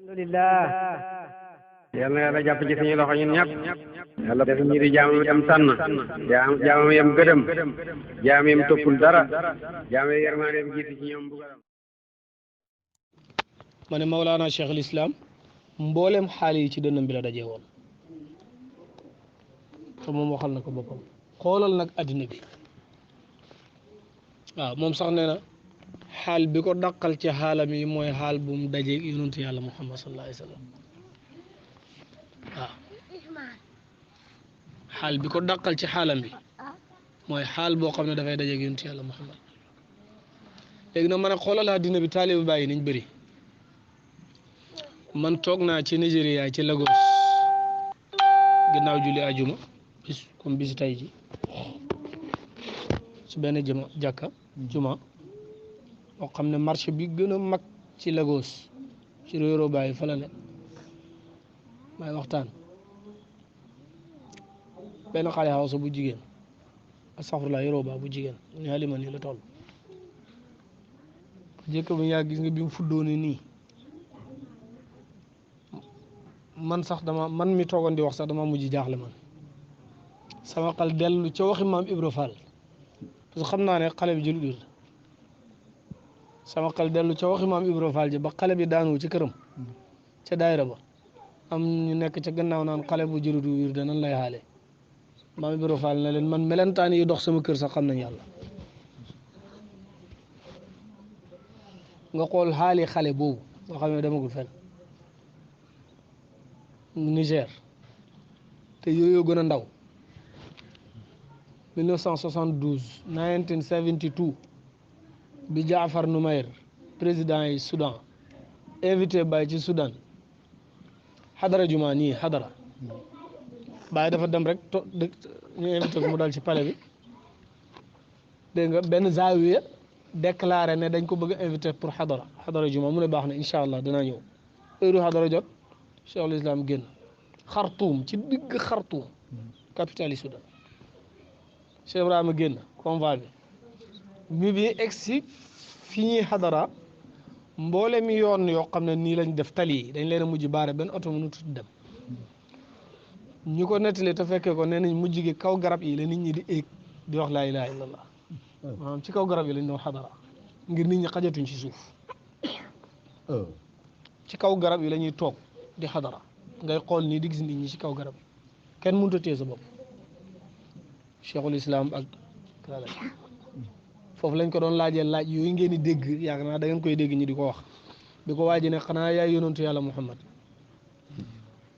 alhamdulillah yal na yàlla jàpp ci suñu loxo ñun ñëpp yàlla def ñi di jaamam yam tànn jaamam yam gëdëm jaam yam toppul dara jaam yam yërmaandeem jiitu ci ñoom bugaram ma ne Mawlana Cheikh al Islam mboolem xaal yi ci dënnam bi la dajee woon te moom waxal na ko boppam xoolal nag addina bi waaw moom sax nee na xaal bi ko dàqal ci xaalam yi mooy xaal bu mu dajee yonentu yàlla Muhammad sallallahu alayhi wa sallam waaw xaal bi ko dàqal ci xaalam bi mooy xaal boo xam ne dafay dajee yonentu yàlla Muhammad léegi nag man a xoolal addina bi taalibe bàyyi nañ bëri man toog naa ci Nigeria ci Lagos ginnaaw julli ajuma bis comme bisu tey ji ci benn jàkka juma moo xam ne marché bi gën a mag ci Lagos ci réeróo bàyyi fa la ne may waxtaan benn xale Hausa bu jigéen astaghfirullah Yoruba bu jigéen ni Halima nii la toll jëkk bu yàgg gis nga bi mu fuddoone nii man sax man mi toogoon di wax sax dama mujj jaaxle man sama xel dellu ca waxi maam Ibra Fall parce que xam naa ne xale bi jëlu la sama xel dellu ca waxi maam Ibra Fall ji ba xale bi daanu ci këram ca daayira ba am ñu nekk ca gannaaw naan xale bu jëlu du wir danañ lay xaale maam Ibra Fall ne leen man melentaan yi dox sama kër sax xam nañ yàlla nga xool xaali xale boobu nga xam ne demagul fenn Niger te yooyu gën a ndaw 1972 1972 bi Jaafar Noumeir président yi Soudan invité Baye ci Soudan xadara juma nii xadara Baye dafa dem rek ñu invité ko mu dal ci palais bi dégg nga benn zaawiya déclaré ne dañ ko bëgg a invité pour xadara juma mu ne baax na incha allah danaa ñëw heure xadara jot Cheikh al Islam génn Khartoum ci digg Khartoum capitale yi Soudan Cheikh Ibrahima génn convoi bi bi egsi fi ñuy xadara mboole mi yoon yoo xam ne nii lañ def tali yi dañ leen a mujj baare benn oto mënut dem ñu ko nettali te fekkee ko nee nañ mujj gi kaw garab yi la nit ñi di éeg di wax laa ilaha illallah maanaam ci kaw garab yi lañ doon xadara ngir nit ñi xajatuñ ci suuf ci kaw garab yi la ñuy toog di xadara ngay xool nii di gis nit ñi ci kaw garab yi kenn mënut a téye sa bopp cheikhul islam ak foofu lañ ko doon laajee laaj yooyu ngeen di dégg yaakaar naa da ngeen koy dégg ñi di ko wax bi ko waaji ne xanaa yaay yonantu yàlla Muhammad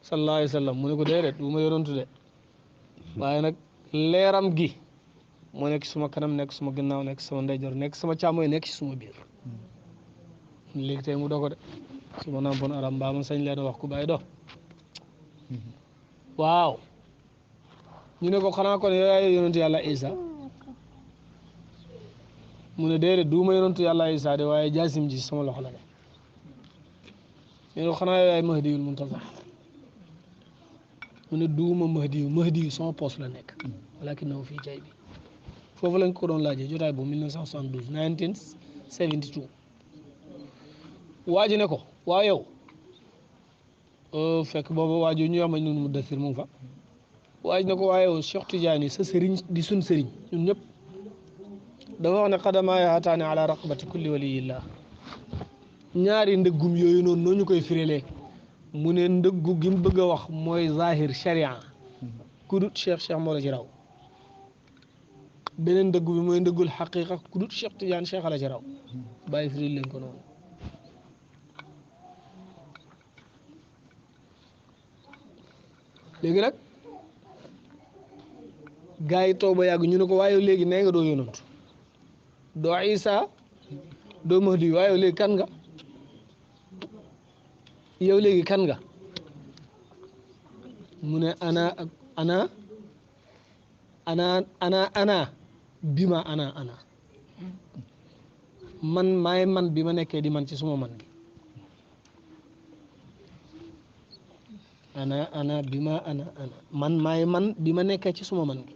sallallahu alayhi wa sallam mu ne ko déedéet bu ma yonantu de waaye nag leeram gi moo nekk suma kanam nekk suma gannaaw nekk sama ndeyjoor nekk sama càmmooy nekk ci suma biir léegi tey mu doo ko de su ma nampoon aram mbaa ma sañ leen wax ku bàyyi do waaw ñu ne ko xanaa kon yaay yonantu yàlla Isa mu ne déedéet duuma yonantu yàlla Isa de waaye jaasim ji sama loxo la ne ñu ne ko xanaa yaay mahdiyul muntazar mu ne duuma mahdiyu sama poos la nekk walakinahu fii jaybi foofu lañ ko doon laajee jotaay bu 1972 1972 waa ji ne ko waaw yow fekk boobu waaju ñu wax nu mu dasir mu fa waaj ne ko waaye yow Cheikh Tidiane sa sëriñ di sun sëriñ ñun ñëpp dafa wax ne xadamaaya hataane ala raqabati kulli waliyillah ñaari ndëggum yooyu noonu noo ñu koy firélee mu ne ndëggu gi mu bëgg a wax mooy zahir sharia ku dut cheikh moo la ci raw beneen ndëggu bi mooy ndëggul xaqiqa ku dut Cheikh Tidiane cheikh la ci raw bàyyi firil leen ko noonu léegi nag gars yi toog ba yàgg ñu ne ko waaye léegi nee nga doo yonantu doo Isa doo Mahdi waaye léegi kan nga yow léegi kan nga mu ne ana bima ana man maay man bi ma nekkee di man ci suma man gi ana bima ana man maay man bi ma nekkee ci suma man gi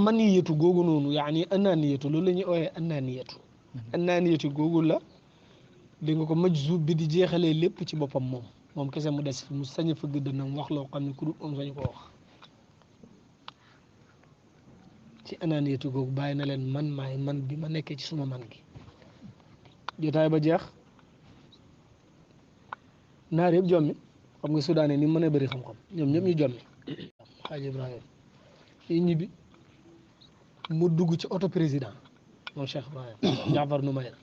man yiyatu googu noonu yaani ananiyatu loolu la ñuy ooyee ananiyatu googu la dégg nga ko majzuub bi di jeexalee lépp ci boppam moom kese mu des mu sañ a fëgg dënnam wax loo xam ne ku dul moom sañu ko wax ci anaaniyatu googu bàyyi na leen man maay man bi ma nekkee ci suma man gi jotaay ba jeex naar yëpp jommi xam nga Soudan ni mën a bëri xam-xam ñoom ñëpp ñu jommi Xaaji Ibrahima yi ñibbi mu dugg ci auto président moom Cheikh Ibrahima Jaafar Numayr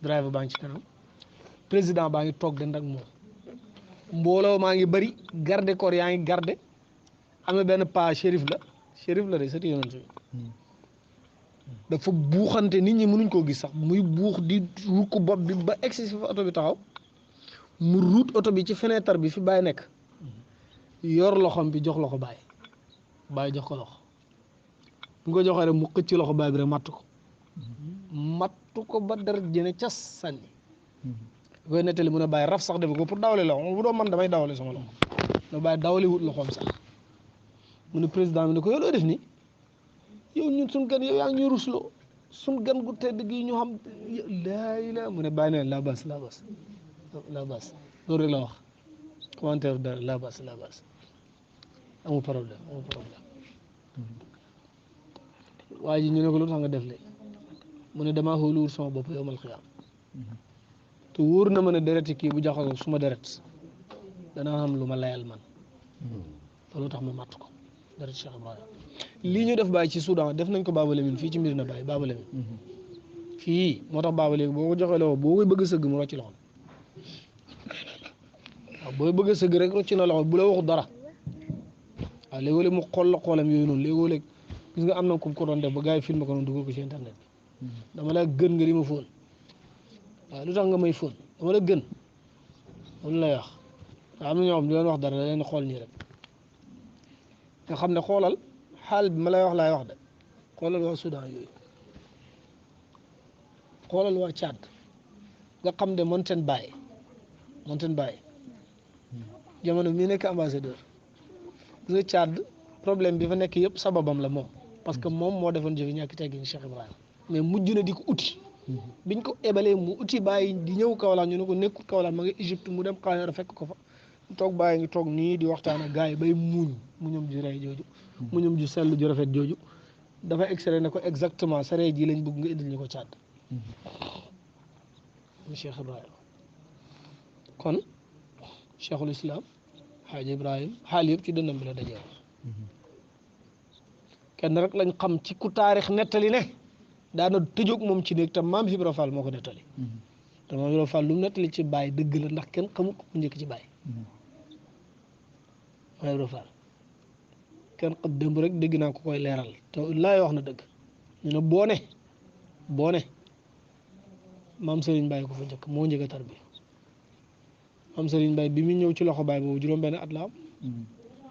driver baa ngi ci kanam président baa ngi toog den ak moom mbooloo maa ngi bëri garde corps yaa ngi garde am na benn pa shérif la de sati yonent bi dafa buuxante nit ñi mënuñ koo gis sax muy buux di rukk bopp bi ba egsi fi fa oto bi taxaw mu ruut oto bi ci fenêtre bi fi Baye nekk yor loxom bi jox loxo Baye jox ko loxo bu ko joxee rek mu xëcc loxo Baye bi rek mattu ko ba dara jëne cas sànni koy nettali mu ne Baye raf sax defe ko pour dawale loxo bu doon man damay dawale sama loxo ne Baye dawale wut loxoom sax mu ne président bi ne ko yow loo def nii yow ñun suñ gan yow yaa ngi ñu rusloo suñ gan gu tedd gi ñu xam laa mu ne Baye ne la bas loolu rek la wax commentaire dara la bas amul problème waa ji ñu ne ko lu tax nga def léegi mu ne damaa xooluwul sama bopp yowmal xiyaam te wóor na ma ne deret kii bu jaxasoo suma deret danaa xam lu ma layal man loolu tax ma matt ko deret Cheikh Ibrahima lii ñu def Baye ci Soudan def nañ ko Baba Lamine fii ci Medina Baye Baba Lamine fii moo tax Baba léegi boo ko joxee loxo boo koy bëgg a sëgg mu rocci loxo waaw booy bëgg a sëgg rek rocci na loxo bu la waxu dara waaw léegoo-léeg mu xool la xoolam yooyu noonu léegoo-léeg gis nga am na ku ko doon def ba gars yi filmé ko noonu dugal ko ci internet bi dama la gën nga di ma fóon waaw lu tax nga may fóon dama la gën loolu lay wax waaw am na ñoo xam ne leen wax dara da leen xool nii rek nga xam ne xoolal xaal bi ma lay wax laay wax de xoolal waa Soudan yooyu xoolal waa Tchad nga xam ne Mountain Baye jamono bi muy nekk ambassadeur gis nga Tchad problème bi fa nekk yëpp sababam la moom parce que moom moo defoon jëfi ñàkk teggin Cheikh Ibrahima mais mujj na di ko uti biñ ko ebalee mu uti Baye di ñëw Kaolack ñu ne ko nekkul Kaolack ma nga Égypte mu dem Kaolack fekk ko fa toog Baye ngi toog nii di waxtaan ak gars yi bay muuñ mu ñoom ju rey jooju mu ñoom ju sell ju rafet jooju dafa extrait ne ko exactement sa rey ji lañ bëgg nga indil ñu ko Tchad mu Cheikh Ibrahima kon Cheikhul Islam Xaaji Ibrahima xaal yëpp ci dënnam bi la dajee kenn rek lañ xam ci ku taarix nettali ne daana tëjoog moom ci néeg te maam Ibra Fall moo ko nettali te maam Ibra Fall lu mu nettali ci Baye dëgg la ndax kenn xamul ko njëkk ci Baye maam Ibra Fall kenn xam démb rek dégg naa ko koy leeral te laay wax na dëgg ñu ne boo ne maam Serigne Baye ko fa njëkk moo njëkk a tarbi maam Serigne Baye bi mu ñëw ci loxo Baye boobu juróom benn at la am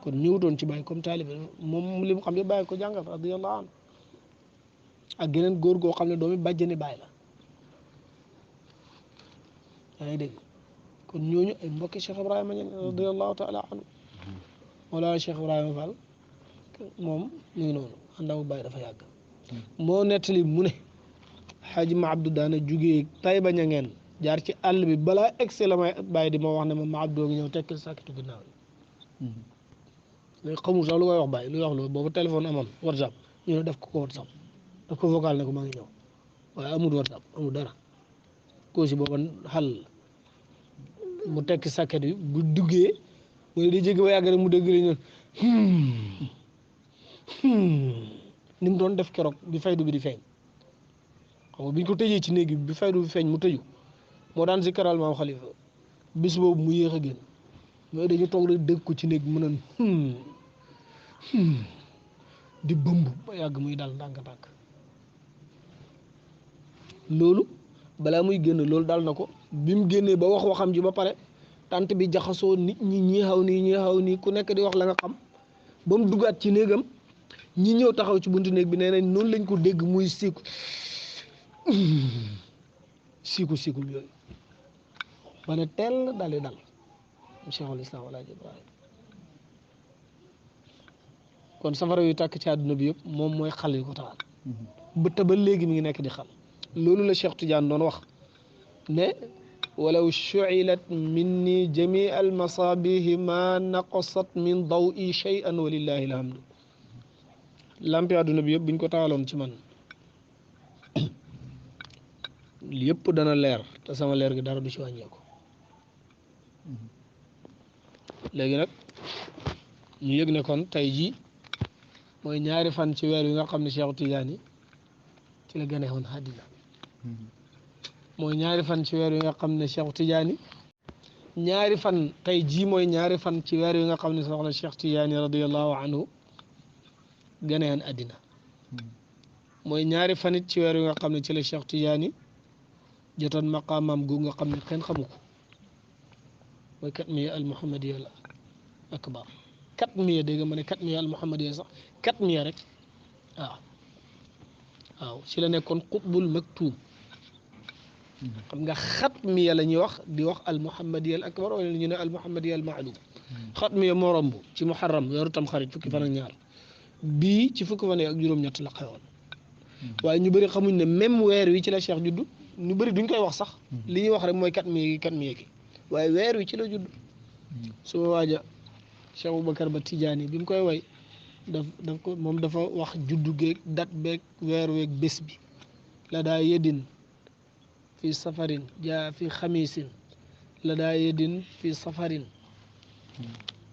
kon ñëwutoon ci Baye comme taalibe moom li mu xam ne Baye ko jàngal radiyallahu anhu ak geneen góor goo xam ne doomi bàjjani Baye la yaa ngi dégg kon ñooñu ay mbokki Cheikh Ibrahima ñen radiyallahu taala anhu wala Cheikh Ibrahima Fall moom mu ngi noonu àndaw Baye dafa yàgg moo nettali mu ne Xaaji ma Abdou daana jugee Tayba Ñangeen jaar ci àll bi balaa egsi la may Baye di ma wax ne ma Abdou ngi ñëw tekkil sàkkitu ginnaaw yi léegi xamul sax lu koy wax Baye lu wax loolu boobu téléphone amoon WhatsApp ñu ne def ko WhatsApp daf ko vocal ne ko maa ngi ñëw waaye amul WhatsApp amul dara koo si booba xal mu tekki sàkket bi bu duggee mu ne di jéggi ba yàgg rek mu dégg li ñu ni mu doon def keroog bi faydu bi di feeñ xam nga biñ ko tëjee ci néeg bi faydu bi feeñ mu tëju moo daan zikkaral maam Xalifa bis boobu mu yéex a génn mais dañu toog rek dégg ko ci néeg bi mu naan di bëmb ba yàgg muy dal ndànk-ndànk loolu balaa muy génn loolu dal na ko bi mu génnee ba wax waxam ji ba pare tant bi jaxasoo nit ñi ñii xaw nii ku nekk di wax la nga xam ba mu duggaat ci néegam ñi ñëw taxaw ci buntu néeg bi nee nañ noonu lañ ko dégg muy siiku yooyu ba ne teel daal di dal Cheikhul Islam Alaaji Ibrahima kon safara yu tàkk ci àdduna bi yëpp moom mooy xal yi ko taal ba léegi mi ngi nekk di xal loolu la Cheikh Tidiane doon wax ne walaw shu'ilat minni jamii al masabihi ma naqasat min dawi shay'an wa lillahi alhamdu lampi àdduna bi yëpp buñ ko taaloon ci man yëpp dana leer te sama leer gi dara du ci wàññeeku léegi nag ñu yëg ne kon tey jii mooy ñaari fan ci weer wi nga xam ne Cheikh Tidiane ci la gane woon àddina mooy ñaari fan ci weer wi nga xam ne Cheikh Tidiane ñaari fan tey jii mooy ñaari fan ci weer wi nga xam ne soxna Cheikh Tidiane radiyallahu anhu gane woon àddina mooy ñaari fan it ci weer wi nga xam ne ci la Cheikh Tidiane jotoon maqaamam gu nga xam ne kenn xamu ko mooy katmiya al muhammadiya al akbar katmiya dégg nga ma ne katmiya al muhammadiya sax katmiya rek waaw ci la nekkoon qutbul maktum xam nga xatmiya la ñuy wax di wax al muhammadiya al akbar wala ñu ne al muhammadiya al ma'lum xatmiya moo romb ci muharram weeru tam xarit fukki fan ak ñaar bii ci fukki fan ak juróom-ñett la xewoon waaye ñu bëri xamuñ ne même weer wi ci la Cheikh juddu ñu bëri duñ koy wax sax li ñuy wax rek mooy katmiya gi waaye weer wi ci la juddu suma waaja Cheikh Aboubacar Ba Tidiane bi mu koy way daf ko moom dafa wax juddu geeg dat beeg weer weeg bés bi la daa yedin fi safarin jaa fi xamisin la daa yedin fi safarin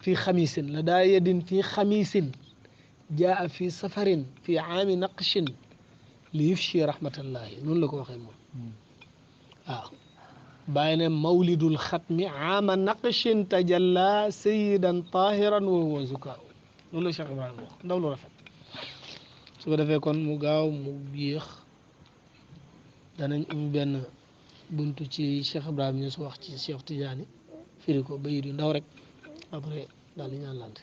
fi xamisin la daa yedin fi xamisin jaa fi safarin fi aami naqshin li yufshi rahmatallahi noonu la ko waxee moom waaw bàyyi ne mawlidul xatmi aama naqshin tajalla sayidan tahiran wa huwa zukaa loolu la Cheikh Ibrahima wax ndaw lu rafet su ko defee kon mu gaaw mu yéex danañ um benn buntu ci Cheikh Ibrahima ñu su wax ci Cheikh Tidiane firi ko bayit yu ndaw rek après daal di ñaan lante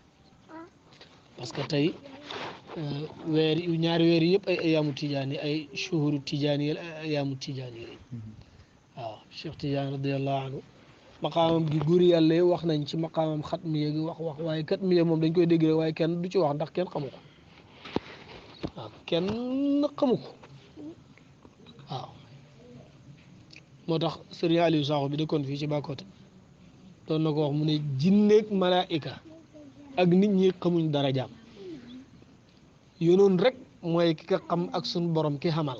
parce que tey weer yu ñaari weer yëpp ay ayaamu Tidiane ay shuhuru Tidiane ay ayaamu Tidiane yi waaw Cheikh Tidiane radiyallahu anhu maqaamam gi góor yàlla yi wax nañ ci maqaamam xatmiya gi wax waaye katmiya moom dañ koy dégg rek waaye kenn du ci wax ndax kenn xamu ko waaw kenn xamu ko waaw moo tax sëriñ Aliou Sakho bi dëkkoon fii ci Bakote doon na ko wax mu ne jinneeg malaayika ak nit ñi xamuñ dara jaam yonoon rek mooy ki ka xam ak suñ borom ki xamal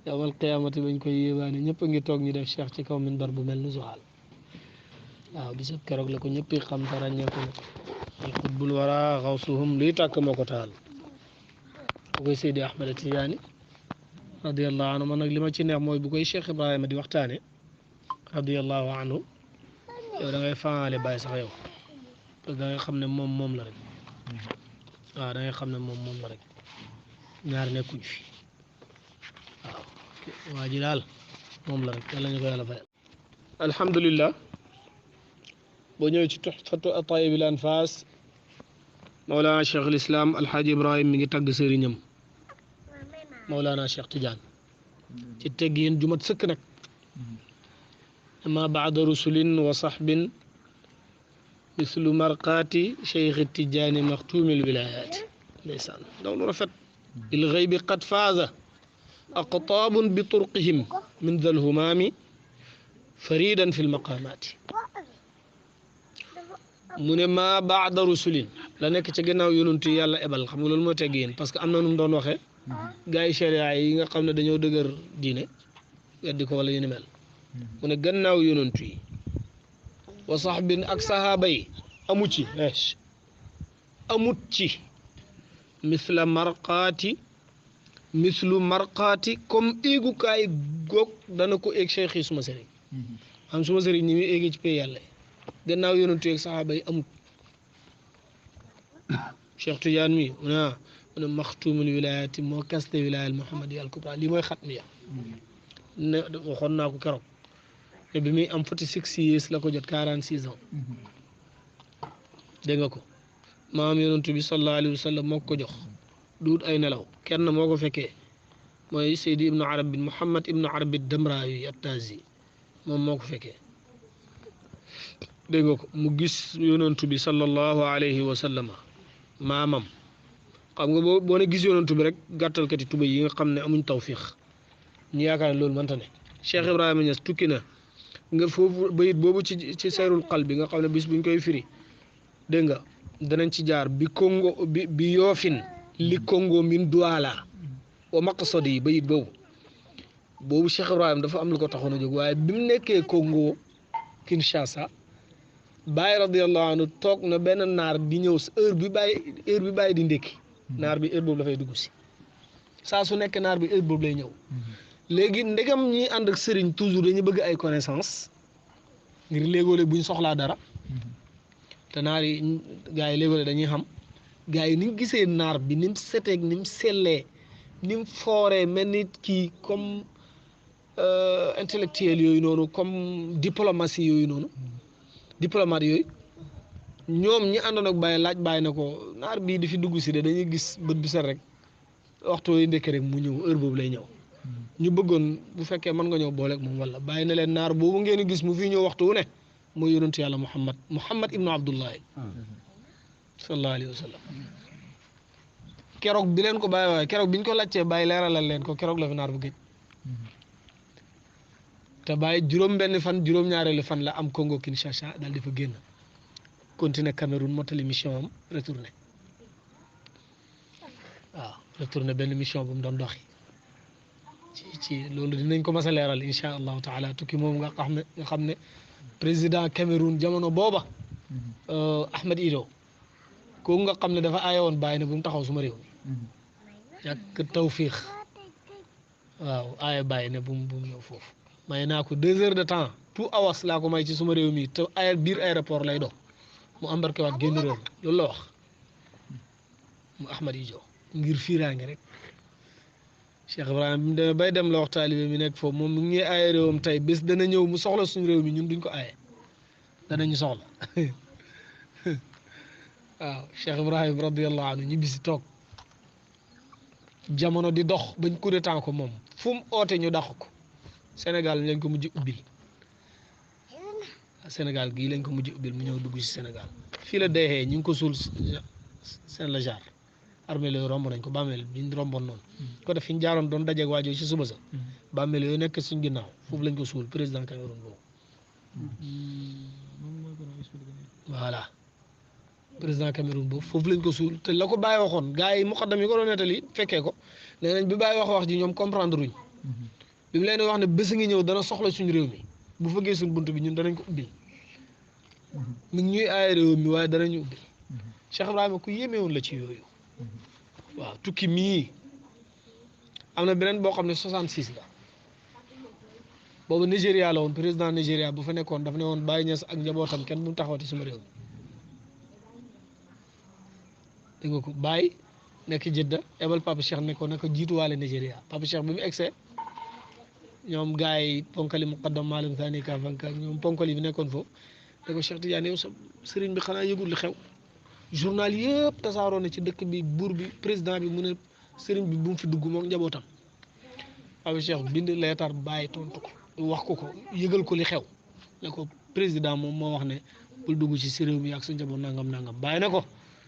yawmal qiyaamati bañ koy yéebaane ñëpp a ngi toog ñu def cheikh ci kaw minbar bu mel ni Zuhal waaw bisub keroog la ko ñëpp xam te ràññeeku ne al qutbul wara xawsuhum luy tàkk moo ko taal bu koy Seydi Ahmed Tidiane radiyallahu anhu man nag li ma ci neex mooy bu koy Cheikh Ibrahima di waxtaane radiyallahu anhu yow da ngay faale bàyyi sax yow parce que da ngay xam ne moom la rek waaw da ngay xam ne moom la rek ñaar nekkuñ fi waaw waa ji daal moom la rek yàlla ñu ko yàlla fayal alhamdulillah boo ñëwee ci tuhfatu at-tayyib al-anfas Mawlana Cheikh al-Islam Alhaji Ibrahim mi ngi tagg sëriñam Mawlana Cheikh Tidiane ci teggin jumat sëkk nag ma baada rusulin wa sahbin mislu marqaati Cheikh Tidiane maxtuumil wilayaati ndeysaan ndaw lu rafet il ghaybi qad faaza aqtaabun bi turqihim min dhal humaami faridan fi lmaqaamaati mu ne ma baada rusulin la nekk ca gannaaw yonent yi yàlla ebal xam nga loolu moo tegg yéen parce que am na nu mu doon waxee gars yi sharia yi nga xam ne dañoo dëgër diine weddi ko wala yu ni mel mu ne gannaaw yonent yi wa saxbin ak sahaaba yi amu ci amut ci mislu marqaati comme éegukaay goog dana ko éeg cheikh yi suma sëriñ xam suma sëriñ ni muy éegi ci pay yàlla gannaaw yonent yi ak sahaaba yi amut Cheikh Tidiane mi mu ne maxtuumul wilayaati moo kaste wilaya al muhammadi al kubra lii mooy xatmiya ne waxoon naa ko keroog te bi muy am 46 years la ko jot 46 ans dégg nga ko maam yonent bi sallallahu alayhi wa sallam moo ko jox duut ay nelaw kenn moo ko fekkee mooy Seydi ibnu Arabi Muhammad ibnu Arabi Damraawi at-Taazi moom moo ko fekkee dégg nga ko mu gis yonent bi sallallahu alayhi wa sallam maamam xam nga boo ne gis yonent bi rek gàttalkati tuba yi nga xam ne amuñ tawfiq ñu yaakaar ne loolu mënta ne Cheikh Ibrahima Niass tukki na nga foofu bayit boobu ci seerul xal bi nga xam ne bis buñ koy firi dégg nga danañ ci jaar bi Congo bi yoofin li Congo min duwaala wa maqsadi yi bayit boobu Cheikh Ibrahim dafa am lu ko taxoon a jóg waaye bi mu nekkee Congo Kinshasa Baye radiyallahu anhu toog na benn naar di ñëw heure bi bàyyi di ndékki naar bi heure boobu dafay dugg si saa su nekk naar bi heure boobu lay ñëw léegi ndegam ñi ànd ak sëriñ toujours dañu bëgg ay connaissance ngir léegoo-léeg bu ñu soxlaa dara te naar yi gars yi léegoo-léeg dañuy xam gars yi ni ñu gisee naar bi ni mu seteeg ni mu sellee ni mu fooree mel ni kii comme intellectuel yooyu noonu comme diplomatie yooyu noonu diplomate yooyu ñoom ñi àndoon ak Baye laaj Baye na ko naar bii di fi dugg si de dañuy gis bët bi set rek waxtu yi ndekki rek mu ñëw heure boobu lay ñëw ñu bëggoon bu fekkee mën nga ñëw booleeg moom wala bàyyi na leen naar boobu ngeen gis mu fi ñëw waxtu wu ne mooy yonentu yàlla Muhammad ibnu Abdullahi sallallahu alayhi wa sallam keroog bi leen ko bàyyi waaye keroog biñ ko laajtee Baye leeralal leen ko keroog la fi naar bu gëj te Baye juróom-benn fan juróom-ñaareelu fan la am Congo Kinshasa daal di fa génn continuer Cameroun mottali mission am retourné waaw retourné benn mission bu mu doon doxi ci loolu dinañ ko mas a leeral incha allahu taala tukki moom nga xam ne président Cameroun jamono booba Ahmed Ido kooku nga xam ne dafa aaye woon Baye ne bu mu taxaw suma réew mi ñàkk tawfiix waaw aaye Baye ne bu mu ñëw foofu may naa ko 2 heures de temps tout awas laa ko may ci suma réew mi te biir aéroport lay dox mu embarqué waat génn réew mi loolu la wax mu Ahmed Ido ngir fiiraange rek Cheikh Ibrahima bi mu demee bay dem la wax taalibe mi nekk foofu moom mu ngi aaye réewam tey bés dana ñëw mu soxla suñu réew mi ñun duñ ko aaye danañu soxla waaw Cheikh Ibrahima radiyallahu anhu ñu bisi toog jamono di dox bañ coup d'état ko moom fu mu oote ñu dàq ko Sénégal lañ ko mujj ubbil Sénégal gii lañ ko mujj ubbil mu ñëw dugg ci Sénégal fii la deexee ñu ngi ko suul Saint-Lazare armée yooyu romb nañ ko bàmmeel bi ñu romboon noonu ko def fi ñu jaaroon doon dajeeg waajoo ci suba sa bàmmeel yooyu nekk suñ ginnaaw foofu lañ ko suul président Cameroun boobu voilà président Cameroun boobu foofu lañ ko suul te la ko Baye waxoon gars yi muqaddam yi ko doon nettali fekkee ko nee nañ bi Baye wax ji ñoom comprendre ruñ bi mu leen wax ne bés ngi ñëw dana soxla suñu réew mi bu fëggee suñ bunt bi ñun danañ ko ubbil mi ngi ñuy aaye réew mi waaye danañu ubbil Cheikh Ibrahima ku yéemewoon la ci yooyu waaw tukki mii am na beneen boo xam ne 66 la boobu Nigéria la woon président Nigéria bu fa nekkoon daf ne woon Baye Niass ak njabootam kenn bu mu taxawati suma réew mi dégg nga ko Baye nekk Jidda ebal Papa Cheikh ne ko jiituwaale Nigéria Papa Cheikh bi mu egsee ñoom gars yi ponkali muqaddam Maalum Thani Kafanka ñoom ponkali bi nekkoon foofu ne ko Cheikh Tidiane yow sa sëriñ bi xanaa yëgul li xew journal yëpp tasaaroo na ci dëkk bi buur bi président bi mu ne sëriñ bi bu mu fi dugg moom njabootam Papa Cheikh bind leetar Baye tontu ko wax ko yëgal ko li xew ne ko président moom moo wax ne bul dugg ci si réew mi ak sa njaboot nangam nangam Baye ne ko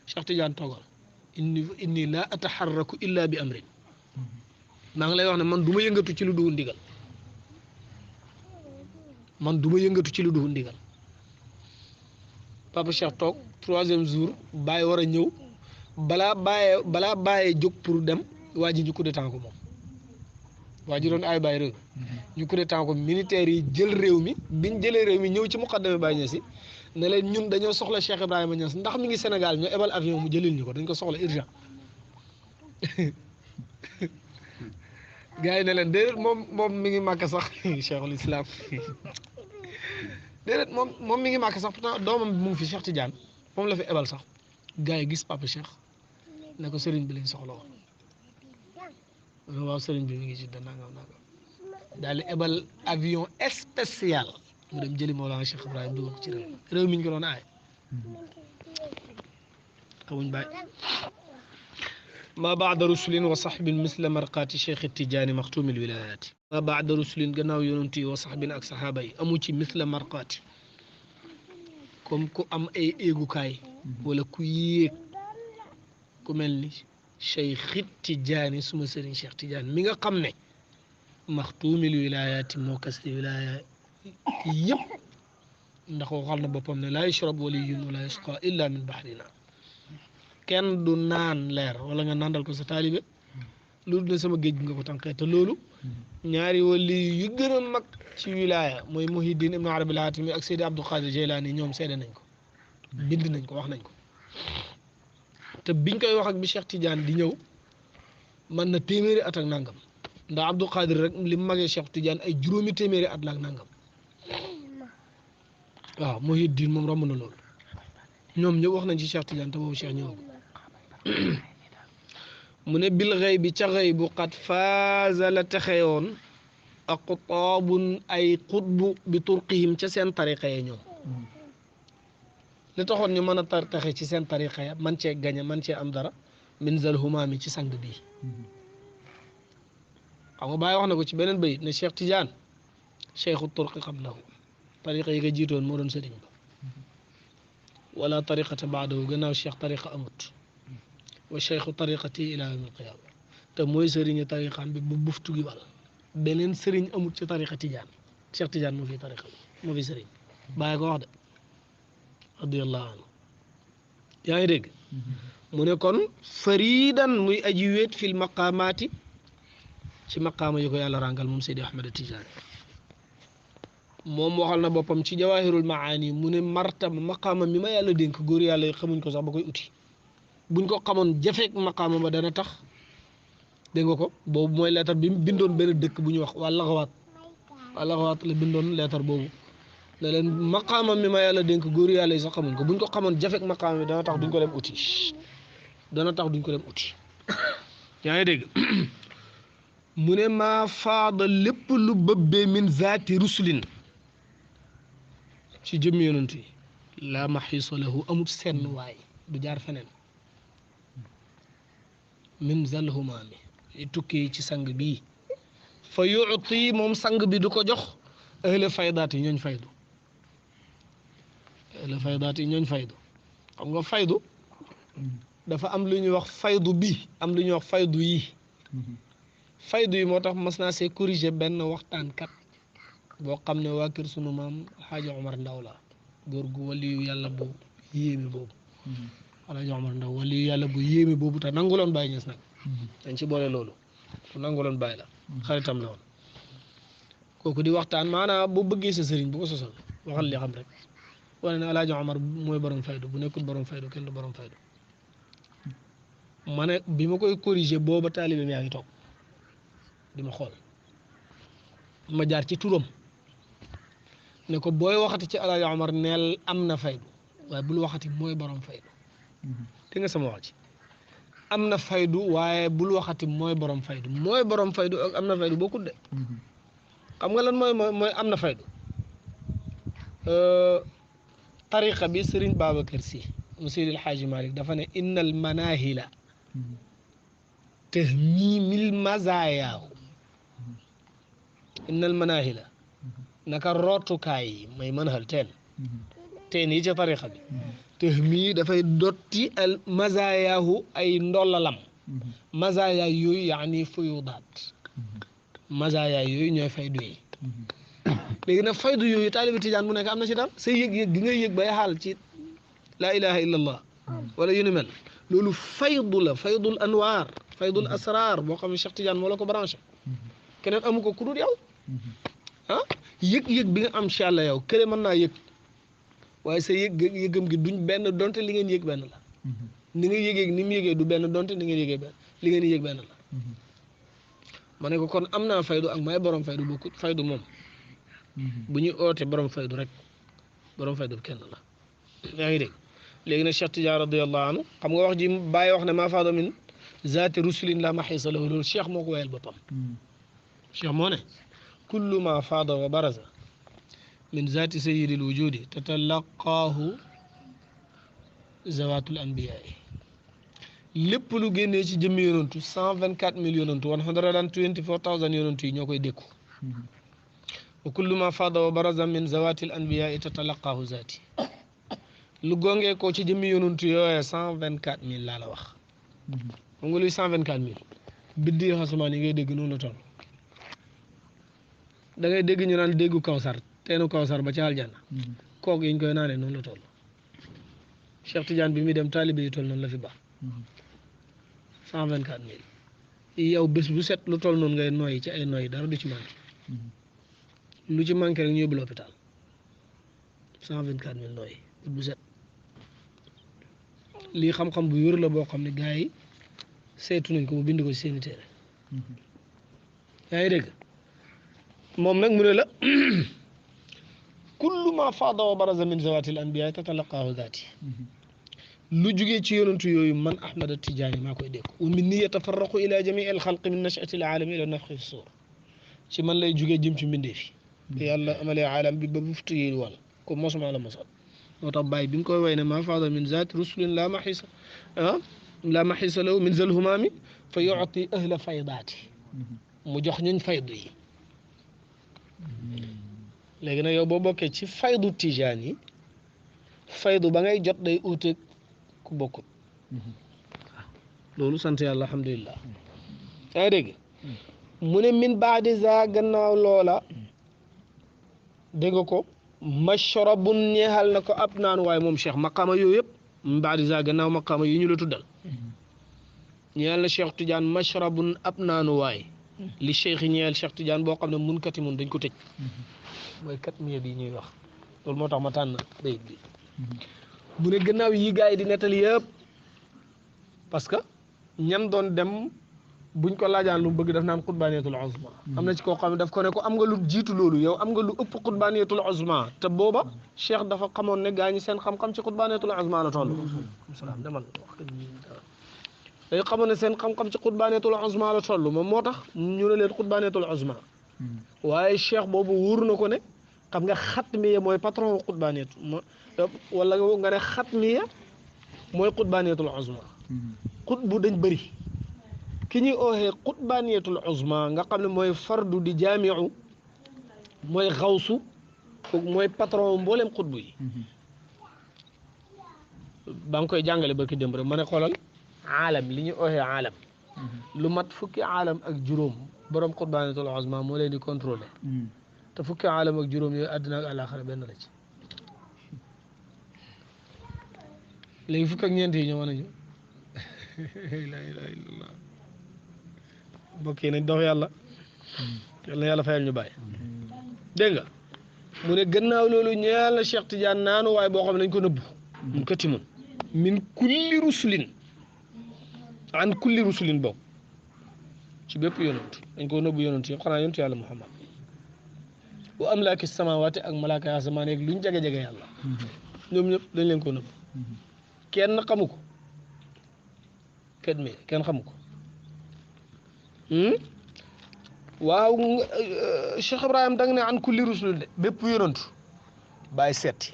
Cheikh Tidiane toogal inni la ataharraku illa bi amrin maa ngi lay wax ne man du ma yëngatu ci lu dul ndigal Papa Cheikh toog 3e jour Baye war a ñëw balaa Baye jóg pour dem waa ji ñu coup d'état ko moom waa ji doon ay Baye réew ñu coup d'état ko militaires yi jël réew mi biñ jëlee réew mi ñëw ci muqaddame Baye Niass ne leen ñun dañoo soxla Cheikh Ibrahima Niass ndax mi ngi Sénégal ñu ebal avion mu jëlil ñu ko dañ ko soxla urgent gars yi ne leen déedéet moom mi ngi màkk sax cheikhul islam déedéet moom mi ngi màkk sax pourtant doomam bi mu ngi fi Cheikh Tidiane moom la fi ebal sax gars yi gis Papa Cheikh ne ko sëriñ bi lañ soxla woon waaw sëriñ bi mi ngi ci nangam daal di ebal avion spécial mu dem jëli Mawlana Cheikh Ibrahima dugal ko ci réew mi ñu ko doon aay xamuñ bàyyi ما بعد رسل وصحب مثل مرقات شيخ التجاني مختوم الولايات ما بعد رسل غناو يونتي وصحب اك صحابي اموتي مثل مرقات كوم كو ام اي ايغوكاي ولا كو ييك كو ملني شيخ التجاني سما سيرين شيخ تجاني ميغا خامني مختوم الولايات موكس الولايات yëpp ndax waxal na boppam ne laa yashrab waliyun wala yasqa illa min bahrina kenn du naan leer wala nga nandal ko sa taalibe loolu ne sama géej gi nga ko tànqee te loolu ñaari wali yu gën a mag ci wilaya mooy Muhiddin ibnu Arabi al-Hatimi ak Seydi Abdul Qadir Jeylaani ñoom seede nañ ko bind nañ ko wax nañ ko te biñ koy wax ak bi Cheikh Tidiane di ñëw man na téeméeri at ak nangam ndax Abdul Qadir rek li mu magee Cheikh Tidiane ay juróomi téeméeri at la ak nangam waaw Muhiddin moom romb na loolu ñoom ñëpp wax nañ ci Cheikh Tidiane te boobu Cheikh ñëw mu ne bil xëy bi ca xëy bu xat faaza la texewoon aqtaabun ay xutbu bi turqihim ca seen tariqa ya ñoom li taxoon ñu mën a texe ci seen tariqa ya man cee gañe man cee am dara min zal humaami ci sang bii xam nga Baay wax na ko ci beneen bayit ne Cheikh Tidiane cheikhu turqi qablahu tariqa yi nga jiitoon moo doon sëriñ ba wala tariqata baadahu gannaaw cheikh tariqa amut wa cheikhu tariqati ila yawmil qiyaama te mooy sëriñu tariqaam bi bu buftu gi wal beneen sëriñ amut ci tariqa Tidiane Cheikh Tidiane moo fi tariqa moo fi sëriñ bàyyi ko wax de radiyallahu anhu yaa ngi dégg mu ne kon faridan muy aji wéet fil maqaamaati ci maqaama yi ko yàlla ràngal moom Seydi Ahmed Tidiane moom waxal na boppam ci jawahirul maani mu ne martaba maqaama mi ma yàlla dénk góor yàlla xamuñ ko sax ba koy uti buñ ko xamoon jafeek maqaama ba dana tax dégg nga ko boobu mooy leetar bi mu bindoon benn dëkk bu ñuy wax waa Laxawaat la bindoon leetar boobu ne leen maqaama mi ma yàlla dénk góor yàlla yi sax xamuñ ko buñ ko xamoon jafeek maqaama bi dana tax duñ ko dem uti yaa ngi dégg mu ne maa faada lépp lu bëbbee min zaati rusulin ci jëmm yonent yi laa maxiisa lahu amut senn waay du jaar feneen min zal humaami tukkee ci sang bii fa yuuti moom sang bi du ko jox ahla faydaat yi ñooñ faydu xam nga faydu dafa am lu ñuy wax faydu bi am lu ñuy wax faydu yi faydu yi moo tax mas naa see corriger benn waxtaankat boo xam ne waa kër sunu maam Alxaaji Omar Ndaw la góor gu waliyu yàlla bu yéeme boobu Alxaaji Omar Ndaw waliyu yàlla bu yéeme boobu te nanguloon Baay Ñas nag dañ ci boole loolu ku nanguloon Baay la xaritam la woon kooku di waxtaan maanaam boo bëggee sa sëriñ bu ko sosal waxal li xam rek wane ne Alxaaji Omar mooy borom faydu bu nekkul borom faydu kenn du borom faydu ma ne bi ma koy corriger booba taalibe yaa ngi toog di ma xool ma jaar ci turam ne ko booy waxati ci Alaaji Omar neel am na faydu waaye bul waxati mooy borom faydu te nga sama wax ci am na faydu waaye bul waxati mooy borom faydu ak am na faydu bokkut de xam nga lan mooy am na faydu tariqa bi Sëriñ Babacar Si mu Seydil Xaaji Malik dafa ne innal manahila tahmimil mazayaahu innal manahila naka rootukaay yi may manhal teen yi ca tariqa bi tahmi dafay dotti al mazayaahu ay ndollalam mazaya yooyu yaani fuyudaat mazaya yooyu ñooy faydu yi léegi nag faydu yooyu taalibi tijaan bu nekk am na ci dara sa yëg-yëg gi ngay yëg bay xaal ci laa ilaha illa allah wala yu ni mel loolu faydu la faydul anwaar faydul asrar boo xam ne Cheikh Tidiane moo la ko branché keneen amu ko ku dul yow yëg-yëg bi nga am incha allah yow kële mën naa yëg waaye sa yëgam gi duñ benn donte li ngeen yëg benn la ni nga yëgee ni mu yëgee du benn donte ni ngeen yëgee benn li ngeen yëg benn la ma ne ko kon am naa faydu ak may borom faydu bokkut faydu moom bu ñuy oote borom faydu rek borom faydu kenn la yaa ngi dégg léegi nag Cheikh Tidiane radiyallahu anhu xam nga wax ji bàyyi wax ne maa faada min zaati rusulin la maxiisa lahu loolu Cheikh moo ko wayal boppam Cheikh moo ne kullu ma faada wa baraza min zaati sayyidil wujudi tatalaqaahu zawatul anbiyaai lépp lu génnee ci jëmmi yonantu 124,000 yonantu 124,000 yonantu yi ñoo koy dékku wa kullu ma faada wa baraza min zawatil anbiyaai tatalaqaahu zaati lu gongee ko ci jëmmi yonantu yooyee 124,000 laa la wax xam nga luy 124,000 biddi xasumaan yi ngay dégg noonu la toll da ngay dégg ñu naan déggu Kawsar teenu Kawsar ba ca aljanna kook yiñ koy naanee noonu la toll Cheikh Tidiane bi muy dem taalibe yi toll noonu la fi baax 124 000 yow bés bu set lu toll noonu ngay noyyi ci ay noyyi dara du ci manqué lu ci manqué rek ñu yóbbu l'hôpital 124 000 noyyi bés bu set lii xam-xam bu wér la boo xam ne gars yi seetu nañ ko bu bind ko ci seeni téere yaa ngi dégg moom nag mu ne la kullu ma faada wa baraza min zawati al anbiya tatalaqaahu zaati lu jugee ci yonantu yooyu man Ahmad Tijaani maa koy dégg wa min ni yatafarraqu ila jamii al xalqi min nachati al aalami ila nafxi fi suur ci man lay jugee jëm ci mbindee fi yàlla amalee aalam bi ba buftu yi wal ko mosuma la mosal moo tax bàyyi bi nga koy way ne ma faada min zaati rusulin la maxisa la maxisa lahu min zal humaami fa yuti ahla faydaati mu jox ñuñ faydu yi léegi nag yow boo bokkee ci faydu tijaan yi faydu ba ngay jot day uuteeg ku bokkut loolu sant yàlla alhamdulilah yaa ngi dégg mu ne min baadi za gannaaw loola dégg nga ko mashrabun ñeexal na ko ab naan waaye moom cheikh maqaama yooyu yëpp min baadi za gannaaw maqaama yi ñu la tuddal ñeexal na cheikh Tidiane mashrabun ab naanu waay li cheikh yi ñeexal cheikh Tidiane boo xam ne mun kati mun dañ ko tëj mooy kat miya bi ñuy wax loolu moo tax ma tànn bayit bi mu ne gannaaw yi gars yi di nettali yëpp parce que ñan doon dem buñ ko laajaan lu mu bëgg daf naan xutbaaniyatul uzma am na ci koo xam ne daf ko ne ko am nga lu jiitu loolu yow am nga lu ëpp xutbaaniyatul uzma te booba cheikh dafa xamoon ne gaa ñi seen xam-xam ci xutbaaniyatul uzma la toll salaam demal day xamoon ne seen xam-xam ci xutbaaniyatul uzma la toll moom moo tax ñu ne leen xutbaaniyatul uzma waaye cheikh boobu wóor na ko ne xam nga xatmiya mooy patron xutbaaniyatu wala nga ne xatmiya mooy xutbaaniyatul uzma xut bu dañ bëri ki ñuy ooxee xutbaaniyatul uzma nga xam ne mooy fardu di jaamiu mooy xawsu mooy patron mboolem xutbu yi ba nga koy jàngale ba ki démb rek ma ne xoolal aalam li ñuy ooxee aalam lu mat fukki aalam ak juróom borom xutbaaniyatul uzma moo leen di contrôler te fukki aalam ak juróom yooyu àddina ak àllaaxira benn la ci léegi fukk ak ñeent yi ñoo mën a ñu la ilaha illallah mbokk yi nañ dox yàlla yàlla yàlla fayal ñu bàyyi dégg nga mu ne gannaaw loolu ñeel na Cheikh Tidiane naanu waaye boo xam ne dañ ko nëbbu mun kati mun min kulli rusulin an kulli rusulin boobu ci bépp yonent dañ ko nëbbu yonent yëpp xanaa yonent yàlla Muhammad wa amlaaki samawaati ak malaaka yi asamaan yeeg luñ jege-jege yàlla ñoom ñëpp dañ leen ko nëbbu kenn xamu ko kenn xamu ko waaw Cheikh Ibrahim da nga ne an kulli rusul de bépp yonantu bàyyi seeti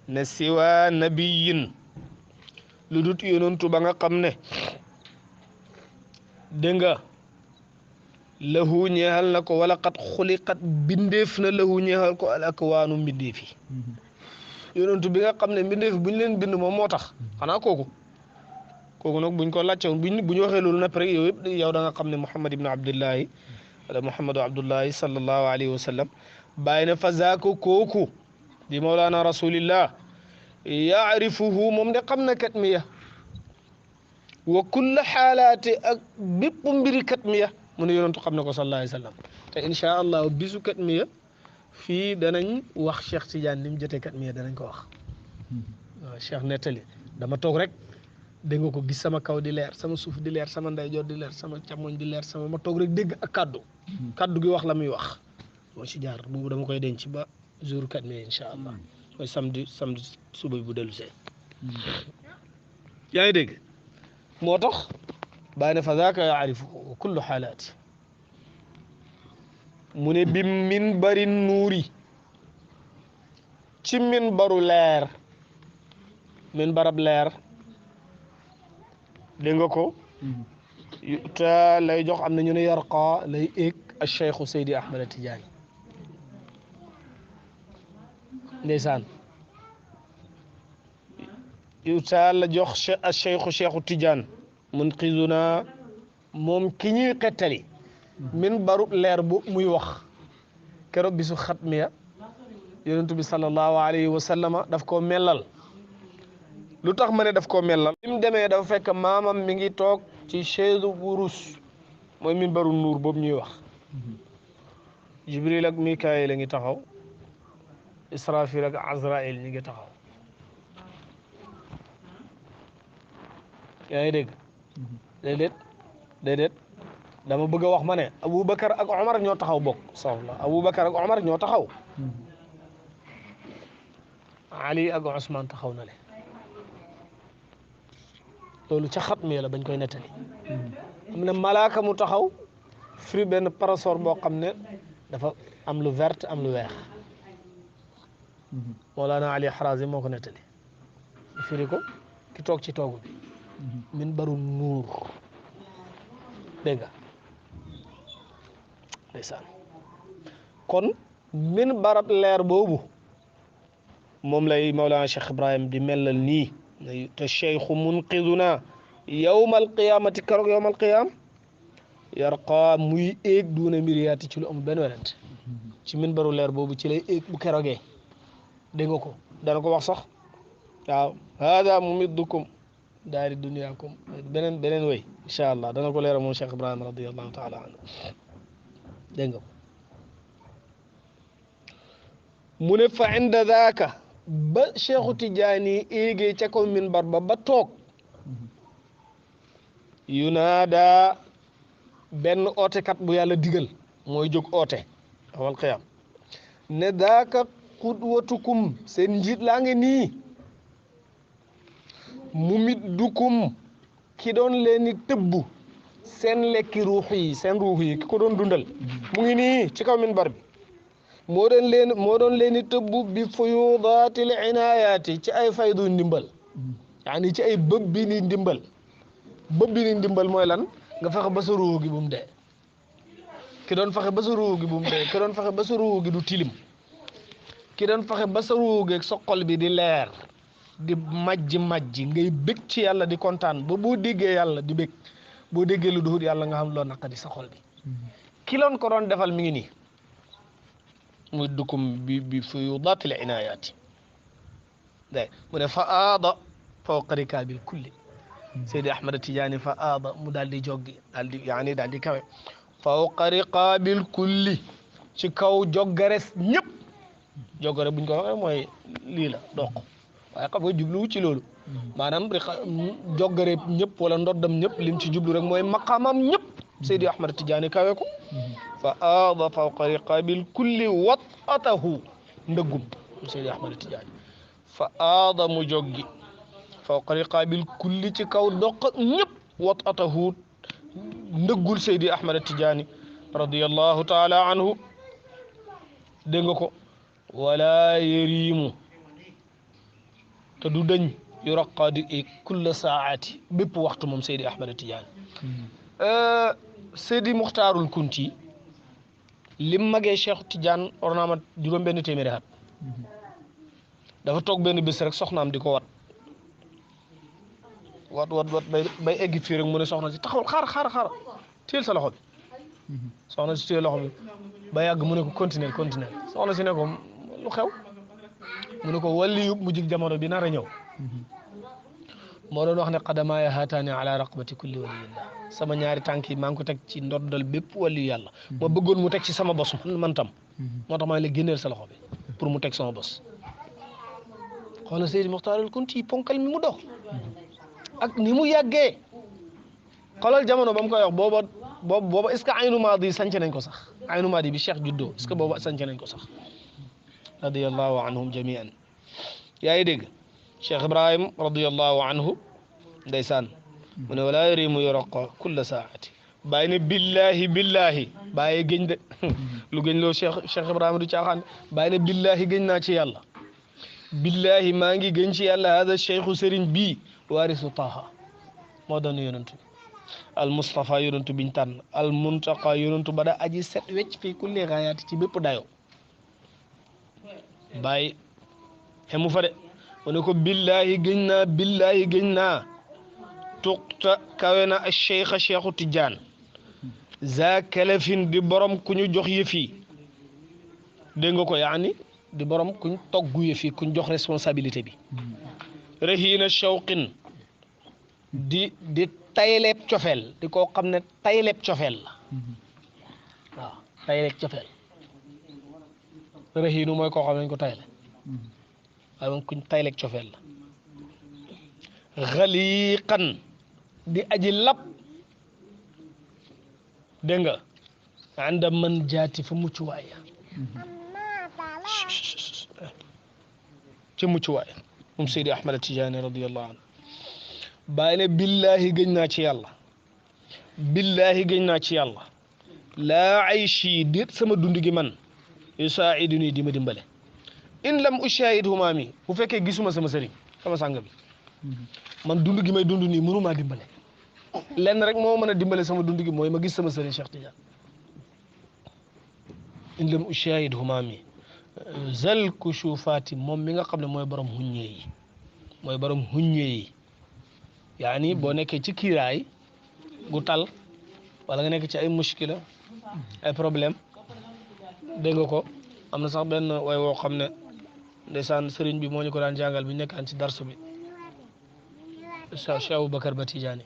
ne siwa nabiyin lu dut yonantu ba nga xam ne dégg nga lahu ñeexal na ko wala xat xuliqat bindeef na lahu ñeexal ko al akwaanu mbindeef yi yonantu bi nga xam ne mbindeef bu ñu leen bind moom moo tax xanaa kooku nag buñ ko laajte woon bu ñu waxee loolu nag rek yow yëpp yow da nga xam ne Muhammad ibn Abdullahi wala Muhammadu Abdullahi sallallahu alayhi wa sallam bàyyi na fa zaako kooku di Mawlana rasulillah yaarifuhu moom de xam na kat miya wa kulla xaalaate ak bépp mbiri kat miya mu ne yonantu xam na ko sallallahu alayhi wa sallam te incha allah bisu kat miya fii danañ wax Cheikh Tidiane ni mu jotee kat miya danañ ko wax waaw Cheikh nettali dama toog rek dégg nga ko gis sama kaw di leer sama suuf di leer sama ndeyjoor di leer sama càmmoñ di leer sama ma toog rek dégg ak kaddu gi wax la muy wax moo ci jaar boobu dama koy denc ba jour kat miya incha allah mooy samedi suba bu dellu see yaa ngi dégg moo tax bàyyi ne fa zaaka yaarifu kullu xaalaati mu ne bi min bari nuuri ci min baru leer min barab leer dégg nga ko te lay jox am na ñu ne yarqa lay éeg al cheikhu Seydi Ahmad Tidiane ndeysaan yuta la jox al cheikhu Tidiane munqizuna moom ki ñuy xettali min baru leer bu muy wax keroog bisu xatmiya yonent bi sallallahu alayhi wa sallama daf koo mellal lu tax ma ne daf koo mellal bi mu demee dafa fekk maamam mi ngi toog ci chaise wurus mooy minbaru nuur boobu ñuy wax jibril ak mikaayil a ngi taxaw israfil ak azrail ñi ngi taxaw yaa ngi dégg déedéet dama bëgg a wax ma ne Aboubacar ak Omar ñoo taxaw bokk soxla Aboubacar ak Omar ñoo taxaw Ali ak Ousmane taxaw na le loolu ca xat mi la bañ koy nettali am na malaaka mu taxaw firi benn parasor boo xam ne dafa am lu vert am lu weex Mawlana Ali Harazi moo ko nettali firi ko ki toog ci toogu bi min baru nuur dégg nga ndeysaan kon min barab leer boobu moom lay Mawlana Cheikh Ibrahim di mellal nii te cheikhu munqiduna yawma alqiyamati keroog yawma alqiyam yarqa muy éeg duuna miriyaati ci lu amul benn werante ci min baru leer boobu ci lay éeg bu keroogee dégg nga ko dana ko wax sax waaw hada mumiddukum daari duniyaakum beneen way incha allah dana ko leeral moom Cheikh Ibrahima radiyallahu taala anhu dégg nga ko mu ne fa inda daaka ba Cheikhu Tijaani éegee ca kaw minbar ba toog yunaada benn ootekat bu yàlla digal mooy jóg oote awal qiyam ne daaka qudwatukum seen njiit laa ngi nii mumiddukum ki doon leen di tëbbu seen lekki ruux yi seen ruux yi ki ko doon dundal mu ngi nii ci kaw minbar bi moo doon leen di tëbbu bi fuyudatil inayaati ci ay faydu ndimbal yaani ci ay bëb bi ni ndimbal mooy lan nga fexe ba sa ruux gi bu mu dee ki doon fexe ba sa ruux gi bu mu dee ki doon fexe ba sa ruux gi du tilim ki doon fexe ba sa ruux gi ak sa xol bi di leer di majji ngay bég ci yàlla di kontaan ba boo déggee yàlla di bég boo déggee lu duhut yàlla nga xam loo naqadi sa xol bi ki loon ko doon defal mi ngi nii muy dukkum bi fuyudatil inayaati day mu ne fa aada fawqa rikaabil kulli Seydi Ahmad Tijaani fa aada mu daal di joggi daal di kawe fawqa rikaabil kulli ci kaw joggares ñëpp joggare buñ ko waxee mooy lii la doq waaye xam nga jubluwu ci loolu maanaam joggare ñëpp wala ndoddam ñëpp lim ci jublu rek mooy maqaamam ñëpp Seydi Ahmad Tijaani kawe ko fa aada fawqa riqaabil kulli wat'atahu ndëggum Seydi Ahmad Tijaani fa aada mu joggi fawqa riqaabil kulli ci kaw doq ñëpp wat'atahu ndëggul Seydi Ahmad Tijaani radiyallahu taala anhu dégg nga ko wala yeriimu te du dañ yu raqaadi e kulla saati bépp waxtu moom Seydi Ahmad Tijaani Seydi Muxtaarul Kunti lim magee Cheikh Tidiane war naa mat juróom benn téeméeri at dafa toog benn bés rek soxnaam di ko wat bay eggi fii rek mu ne soxna si taxawal xaar téel sa loxo bi soxna si téel loxo bi ba yàgg mu ne ko continuer soxna si ne ko lu xew mu ne ko wàlli yub mu jig jamono bi nar a ñëw moo doon wax ne qadamaaya haataani ala raqabati kulli waliyillah sama ñaari tànk yi maa ngi ko teg ci ndoddal bépp waliyu yàlla ma bëggoon mu teg ci sama bos man tam moo tax maa ngi la génneel sa loxo bi pour mu teg sama bos xoolal Seydi Muxtaarul Kunti ponkal mi mu dox ak ni mu yàggee xoolal jamono ba mu koy wax booba est-ce que aynu maadi sanc nañ ko sax aynu maadi bi Cheikh juddoo est-ce que booba sanc nañ ko sax radiyallahu anhum jamian yaa ngi dégg Cheikh Ibrahim radiyallahu anhu ndeysaan mu ne walaa yarimu yuraqa kulla saati bàyyi ne billahi bàyyi gëñ de lu gëñ loo Cheikh Ibrahima du caaxaan bàyyi ne billahi gëñ naa ci yàlla billahi maa ngi gëñ ci yàlla hada cheikhu sëriñ bii waarisu Taha moo doon yonentu al Mustafa yonentu biñ tànn al Muntaqa yonentu ba da aji set wecc fii kulli gaayaati ci bépp dayo bàyyi xemu fa de mu ne ko billahi gëñ naa tuqta kawe na cheikhu Tidiane za kalafin di borom ku ñu jox yëf yi dégg nga ko yaani di borom kuñ togguye fii kuñ jox responsabilité bi rahina shawqin di tayleeb cofeel di koo xam ne tayleeb cofeel la waaw tayleeb cofeel rahinu mooy koo xam ne ñu ko tayle waaye moom kuñ tayleeb cofeel la xaliqan di aji lab dégg nga ànda man jaati fa mucc waaya ci mucc waaya moom Seydi Ahmad Tijaani radiyallahu anhu bàyyi ne billahi gëñ naa ci yàlla billahi gëñ naa ci yàlla laa ayshi déet sama dund gi man yusaiduni di ma dimbale in lam ushahid humaami bu fekkee gisuma sama sëriñ sama sàng bi man dund gi may dund nii mënumaa dimbale lenn rek moo mën a dimbale sama dund gi mooy ma gis sama sëriñ Cheikh Tidiane in lam ushahid humaami zal kushufaati moom mi nga xam ne mooy borom huññee yi mooy borom huññee yi yaani boo nekkee ci kiiraay gu tal wala nga nekk ci ay muskila ay problème dégg nga ko am na sax benn way woo xam ne ndeysaan sëriñ bi moo ñu ko daan jàngal bi nekkaan ci darsu bi Cheikh Aboubacar Ba Tidiane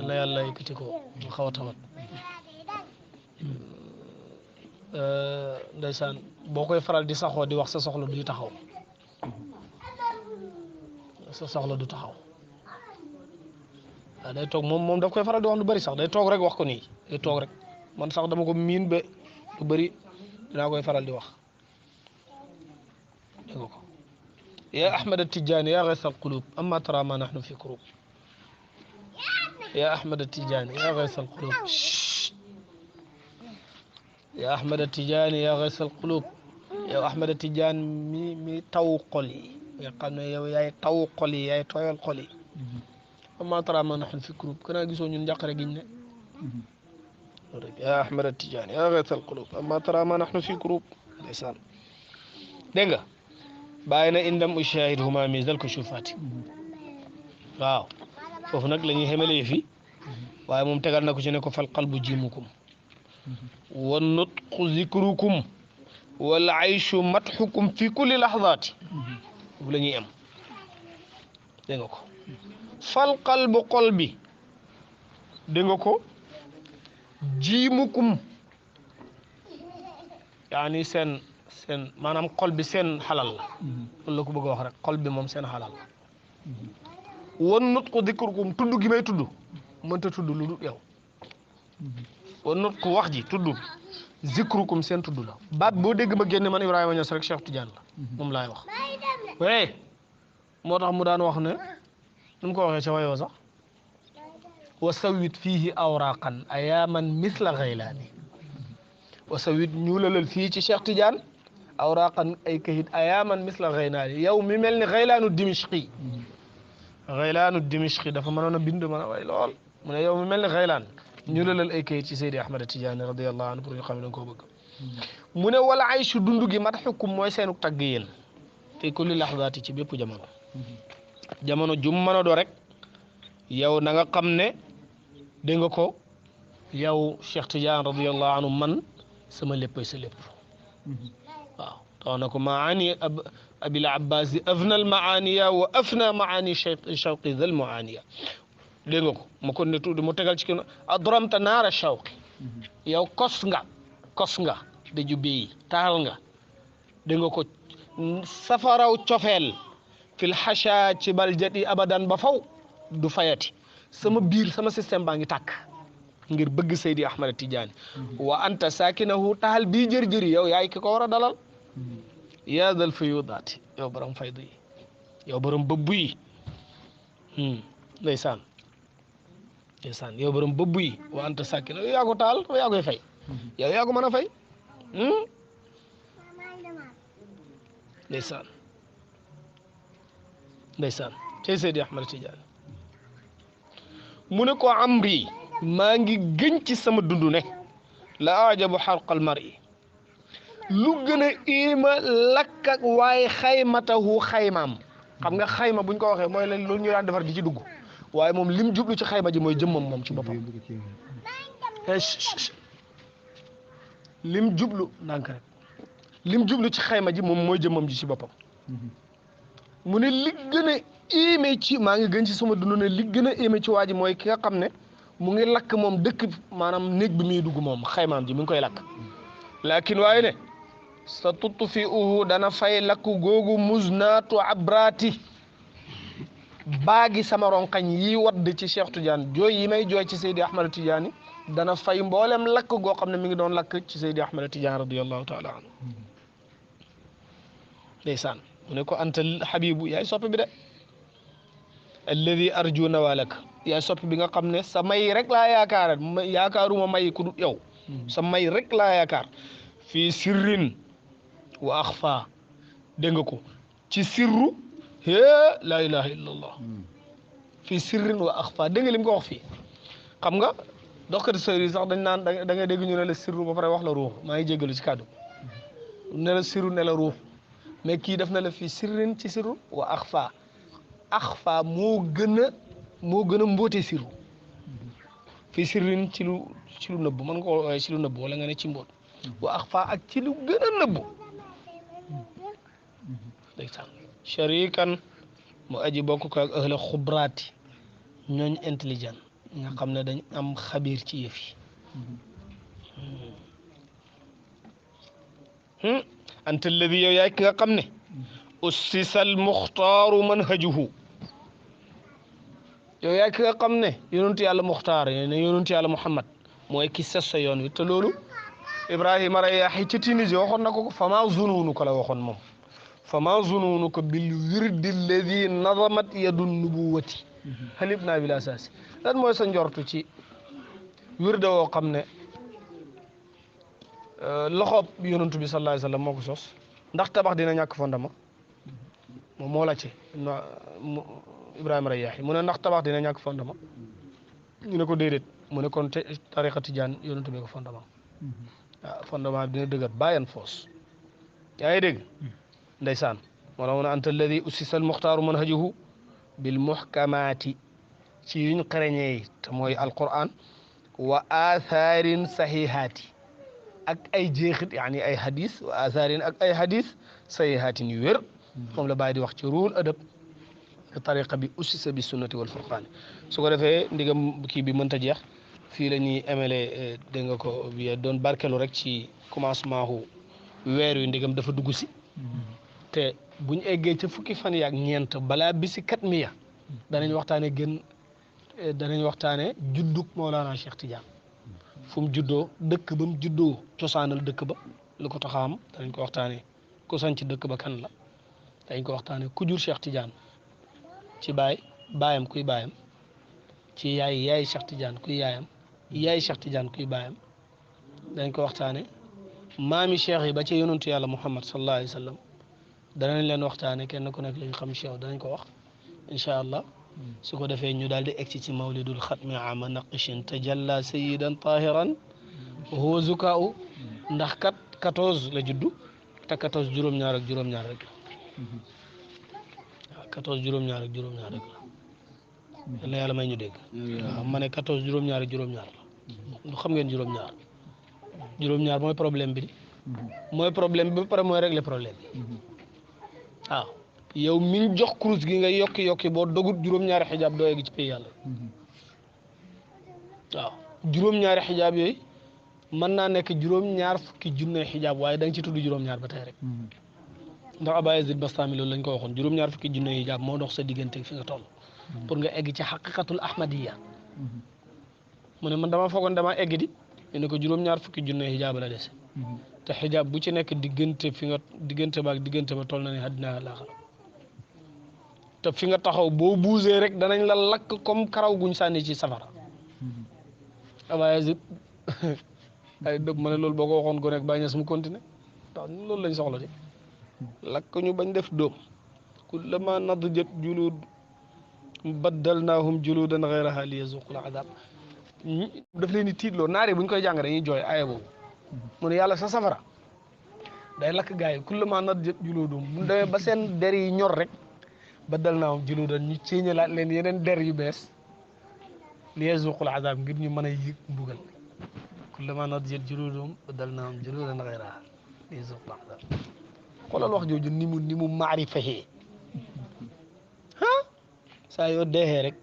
na yàlla yëkkati ko mu xaw a tawat ndeysaan boo koy faral di saxoo di wax sa soxla du taxaw sa soxla du taxaw waaw day toog moom daf koy faral di wax lu bëri sax day toog rek wax ko nii day toog rek man sax dama ko miin ba lu bëri dinaa koy faral di wax dégg nga ko ya Ahmad Tijaani ya ghayth al-qulub amma tara ma nahnu fi kurub ya Ahmad Tijaani ya ghayth al-qulub ya Ahmad Tijaani ya ghayth al-qulub yow Ahmad Tijaani mi taw xol yi nga xam ne yow yaay taw xol yi yaay tooyal xol yi amma tara ma nahnu fi kurub kana gisoo ñun njàqare giñ ne ya Ahmad Tijaani ya ghayth al-qulub amma tara ma nahnu fi kurub ndeysaan dégg nga bàyyi na indam ushahid huma mi zal kushufaati waaw foofu nag la ñuy xemale fi waaye moom tegal na ko ci ne ko fal qalbu jimukum wa nutqu zikrukum wal ayshu matxukum fi kulli lahzaati foofu la ñuy am dégg nga ko fal qalbu xol bi dégg nga ko jimukum yaani seen maanaam xol bi seen xalal la loolu la ko bëgg a wax rek xol bi moom seen xalal la wan nut ko dikrukum tudd gi may tudd mënta tudd lu dul yow wan nut ko wax ji tudd zikrukum seen tudd la baat boo dégg ma génne man Ibrahima Niass rek Cheikh Tidiane la moom laay wax we moo tax mu daan wax ne nu mu ko waxee ca wayoo sax wa sawit fiihi awraqan ayaman misla xaylaani wa sawit ñuulalal fii ci Cheikh Tidiane awraqan ay kayit ayaman misla xaylaani yow mi mel ni xaylaanu dimishqi xaylaanu dimishqi dafa mënoon a bind mën a way lool mu ne yow mi mel ni xaylaan ñuulalal ay kayit ci Seydi Ahmad Tidiane radiyallahu anhu pour ñu xam ne dañ koo bëgg mu ne wala aychu dund gi mat xukum mooy seenu tagg yéen fi kulli lahzaati ci bépp jamono jamono jum mën a do rek yow na nga xam ne dégg nga ko yow Cheikh Tidiane radiyallahu anhu man sama léppay sa lépp waaw tax na ko maani abil abbas afna al maaniya wa afna maani shawqi zal maaniya dégg nga ko ma kon ne tuuti mu tegal ci kii adramta naara shawqi yow kos nga da jubbeyi taal nga dégg nga ko safaraw cofeel fil xacha ci bal jadi abadan ba faw du fayati sama biir sama système baa ngi tàkk ngir bëgg Seydi Ahmad Tidiane wa anta sakinahu taal bii jër-jëri yow yaay ki ko war a dalal yaa dal fuyudaati yow borom faydu yi yow borom bëbbu yi ndeysaan yow borom bëbbu yi wa anta sakinahu yow yaa ko taal yaa koy fay yow yaa ko mën a fay ndeysaan tey Seydi Ahmad Tidiane mu ne ko amri maa ngi gën ci sama dund ne la ajabu xarqal mari lu gën a iima lakk ak waaye xaymatahu xaymaam xam nga xayma buñ ko waxee mooy leen loolu ñu daan defar di ci dugg waaye moom lim jublu ci xayma ji mooy jëmmam moom ci boppam lim jublu ndànk rek lim jublu ci xayma ji moom mooy jëmmam ji ci boppam mu ne li gën a éeme ci maa ngi gën ci sama dund ne li gën a éeme ci waa ji mooy ki nga xam ne mu ngi lakk moom dëkk maanaam néeg bi muy dugg moom xaymaam ji mi ngi koy lakk laakin waaye ne sa tuttu fi uhu dana fay lakk googu muznaatu abraati baagi sama ronkañ yi wadd ci Cheikh Tidiane jooy yi may jooy ci Seydi Ahmad Tidiane dana fay mboolem lakk goo xam ne mi ngi doon lakk ci Seydi Ahmad Tidiane radiyallahu taala anhu ndeysaan mu ne ko antal habibu yaay soppe bi de alladi arju nawalak yaay soppe bi nga xam ne sa may rek laa yaakaar yaakaaruma may ku dul yow sa may rek laa yaakaar fii sirrin wa axfa dégg nga ko ci sirru la ilaha illallah fii sirrin wa axfa dégg nga li mu ko wax fii xam nga doxkati sëriñ sax dañ naan da nga dégg ñu ne la sirru ba pare wax la ruux maa ngi jéggalu ci kàddu ne la sirru ne la ruux mais kii def na la fii sirrin ci sirru wa axfa moo gën a mbóote sirru fii sirrin ci lu nëbbu mën nga ko waxee ci lu nëbbu wala nga ne ci mbóot wa axfa ak ci lu gën a nëbbu ndeysaan sharikan mu aji bokk ko ak ahla xubraati ñooñ intelligent nga xam ne dañ am xabiir ci yëf yi anta alladi yow yaay ki nga xam ne ussisa al muxtaaru manhajuhu yow yaay ki nga xam ne yonentu yàlla muxtaar ne yonentu yàlla muhammad mooy ki ses sa yoon wi te loolu ibrahima rayaaxi ci Tunisie waxoon na ko fama zunuunu ko la waxoon moom fama zunuunu ko bil wirdi alladi nadamat yadu nubuwati xalib naa bila saasi lan mooy sa njortu ci wirde woo xam ne loxoob yonantu bi sallallahu alayhi wa sallam moo ko sos ndax tabax dina ñàkk fondement moom moo la ci Ibrahima Rayaahi mu ne ndax tabax dina ñàkk fondement ñu ne ko déedéet mu ne kon tariqa tijaan yonantu bi ko fondement waaw fondement bi dina dëgër bàyyan foos yaa ngi dégg ndeysaan moo la mu ne anta alladi ussisa al muxtaaru manhajuhu bil muhkamaati ci yuñ xereñee te mooy alquran wa athaarin sahihaati ak ay jeexit yaani ay hadis wa athaarin ak ay hadis sahihaatin yu wér moom la bàyyi di wax ci ruul adab tariqa bi ussisa bi sunnati wal furqaani su ko defee ndigam kii bi mënta jeex fii la ñuy emele dégg nga ko bi doon barkelu rek ci commencement hu weer yu ndigam dafa dugg si te buñ eggee ca fukki fan yaak ñeent balaa bisi kat miya danañ waxtaane juddug Mawlana Cheikh Tidiane fu mu juddoo dëkk ba mu juddoo cosaanal dëkk ba lu ko tax a am danañ ko waxtaane ku sanc dëkk ba kan la dañ ko waxtaane ku jur Cheikh Tidiane ci baayam kuy baayam ci yaay Cheikh Tidiane kuy yaayam yaay Cheikh Tidiane kuy baayam dañ ko waxtaane maami cheikh yi ba ci yonantu yàlla Muhammad sallallahu alayhi wa sallam danañ leen waxtaane kenn ku nekk lañ xam cheikh danañ ko wax incha allah su ko defee ñu daal di egsi ci mawlidul xatmi ama naqishin tajalla sayidan tahiran huwa zukaau ndax kat 14 la juddu te 14 juróom-ñaar ak juróom-ñaar rek la waaw 14 juróom-ñaar ak juróom-ñaar rek la yàlla yàlla may ñu dégg waaw ma ne 14 juróom-ñaar ak juróom-ñaar la lu xam ngeen juróom-ñaar mooy problème bi di mooy problème bi ba pare mooy régler problème bi waaw yow miñ jox kurus gi nga yokki boo dogut juróom-ñaari xijaab doo yegg ci pay yàlla waaw juróom-ñaari xijaab yooyu mën naa nekk juróom-ñaar fukki junne xijaab waaye da nga ci tudd juróom-ñaar ba tey rek ndax Aba Yazid Bastami loolu lañ ko waxoon juróom-ñaar fukki junne xijaab moo dox sa diggante fi nga toll pour nga egg ci xaqiqatul ahmadiya mu ne man dama foogoon dama egg di ñu ne ko juróom-ñaar fukki junne xijaab la dese te xijaab bu ci nekk diggante ba toll na ne àddina laaxira te fi nga taxaw boo buusee rek danañ la lakk comme karaw guñ sànni ci safara Aba Yazid ay dëgg ma ne loolu boo ko waxoon gone ak bàyyi ñes mu continué ndax loolu lañ soxla de lakk ñu bañ def dóom kullama nadjat julud baddalnaahum juludan ghayraha liyazuqul adab daf leen di tiitloo naare buñ koy jàng dañuy jooy aaya boobu mu ne yàlla sa safara day lakk gars yi kullama nadjat juludum bu demee ba seen der yi ñor rek baddalnaahum juludan ñu ceeñalaat leen yeneen der yu bees liyazuqul adab ngir ñu mën a yëg mbugal kullama nadjat juludum baddalnaahum juludan ghayraha lizuqul azab xoolal wax jooju ni mu maarifexee saa yoo deexee rek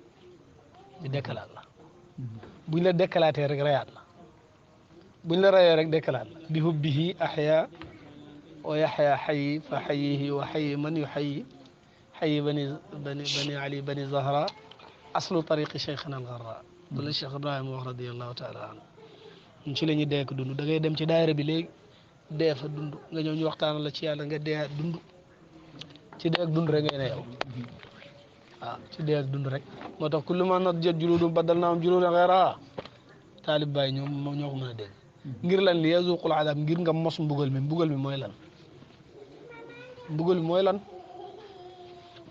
ñu dekkalaat la buñ la dekkalaatee rek rayaat la buñ la rayee rek dekkalaat la bi hubbihi ahya wa yaxya xayi fa xayihi wa xayi man yu xayi xayi bani ali bani zahra aslu tariqi cheikhina algarra loolu cheikh ibrahima wax radiallahu taala anhu ñun ci la ñuy dee ko dund da ngay dem ci daayira bi léegi dee fa dund nga ñëw ñu waxtaan la ci yàlla nga dee dund ci dee ak dund rek ngay ne yow waaw ci dee ak dund rek moo tax kullu ma nadjat juluudum baddalnaahum juluudan ghayrahaa taalib Baay ñoom ñoo ko mën a dégg ngir lan li yazuuqul azaab ngir nga mos mbugal mi mooy lan mbugal mi mooy lan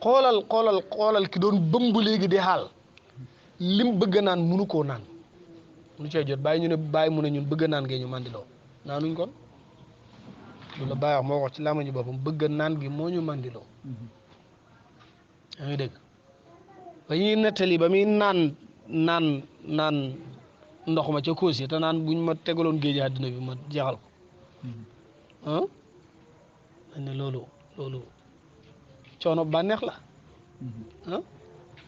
xoolal ki doon bëmb léegi di xaal lim bëgg naan munu koo naan munu cee jot bàyyi ñu ne bàyyi mu ne ñun bëgg naan ngee ñu mandiloo naanuñ kon loolu la bàyyi wax moo wax ci làmmiñu boppam bëgg naan gi moo ñu mandiloo yaa ngi dégg ba ñuy nettali ba muy naan ndox ma ca kóos yi te naan buñ ma tegaloon géej àddina bi ma jeexal ko dañ ne loolu coono bànneex la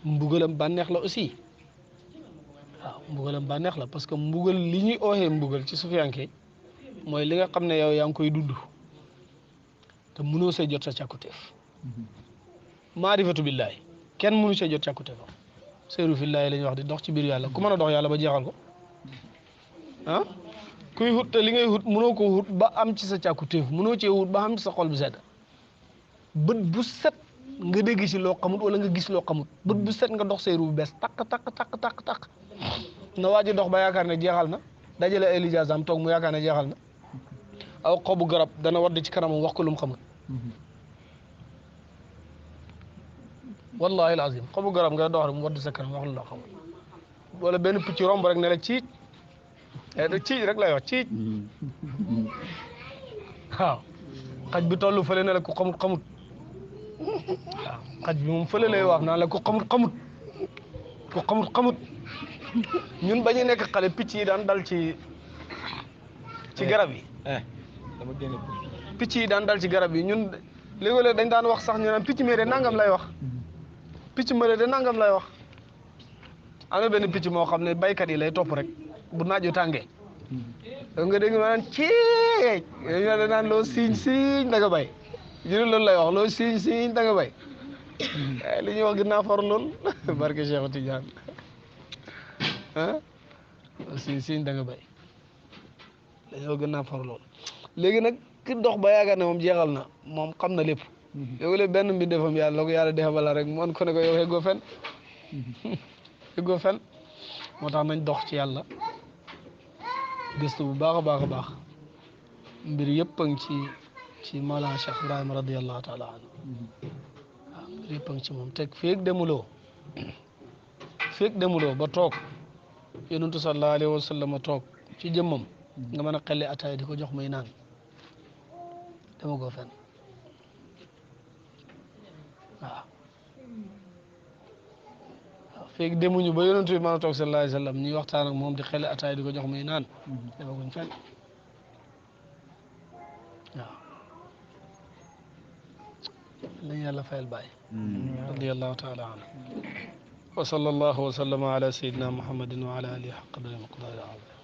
mbugalam bànneex la aussi waaw mbugalam bànneex la parce que mbugal li ñuy ooxee mbugal ci sufiyanke mooy li nga xam ne yow yaa ngi koy dund te mënoo see jot sa càkkutéef maarifatu billaahi kenn mënu see jot càkkutéefam seeru fillaahi la ñuy wax di dox ci biir yàlla ku mën a dox yàlla ba jeexal ko kuy hut te li ngay hut mënoo ko hut ba am ci sa càkkutéef mënoo cee hut ba am ci sa xol bu sedd bët bu set nga dégg ci loo xamut wala nga gis loo xamut bët bu set nga dox seeru bu bees takk na waa ji dox ba yaakaar ne jeexal na dajale ay lijaasam toog mu yaakaar ne jeexal na aw xobu garab dana wadd ci kanamam wax ko lu mu xamut wallahi alazim xobu garab nga dox rek mu wadd sa kanam wax lu loo xamut wala benn picc romb rek ne la ciic rek lay wax ciic waaw xaj bi tollu fële ne la ku xamut waaw xaj bi moom fële lay wax naan la ku xamut ñun ba ñu nekk xale picc yi daan dal ci garab yi picc yi daan dal ci garab yi ñun léeg-léeg dañ daan wax sax ñu naan picc mi de nangam lay wax picc ma de nangam lay wax am na benn picc moo xam ne baykat yi lay topp rek bu naaju tàngee da nga dégg ma naan ceej ñu ne naan loo siiñ da nga bay jël loolu lay wax loo siiñ da nga bay li ñuy wax gën naa for lool barke Cheikh Tidiane loo siiñ da nga bay li ñuy wax gën naa for lool léegi nag ki dox ba yaakaar ne moom jeexal na moom xam na lépp yow le benn mbindeefam yàlla ko yàlla defa bala rek moon ko ne ko yow xeggoo fen moo tax nañ dox ci yàlla gëstu bu baax a baax mbir yëpp a ngi ci Mawlana Cheikh Ibrahima radiyallahu taala anhu waaw mbir yëpp a ngi ci moom teg feeg demuloo ba toog yonentu sallallahu alayhi wa sallam toog ci jëmmam nga mën a xelli ataay di ko jox muy naan dama ko fen waaw feeg demuñu ba yonentu bi mën a toog sallallahu alayhi wa sallam ñuy waxtaan ak moom di xelli ataay di ko jox muy naan dama guñ fen waaw lañ yàlla fayal baay radiyallahu taala anhu wa sallallahu wa sallama ala sayyidina muhammadin wa ala alihi haqqa qadrihi wa miqdaarihi al-azim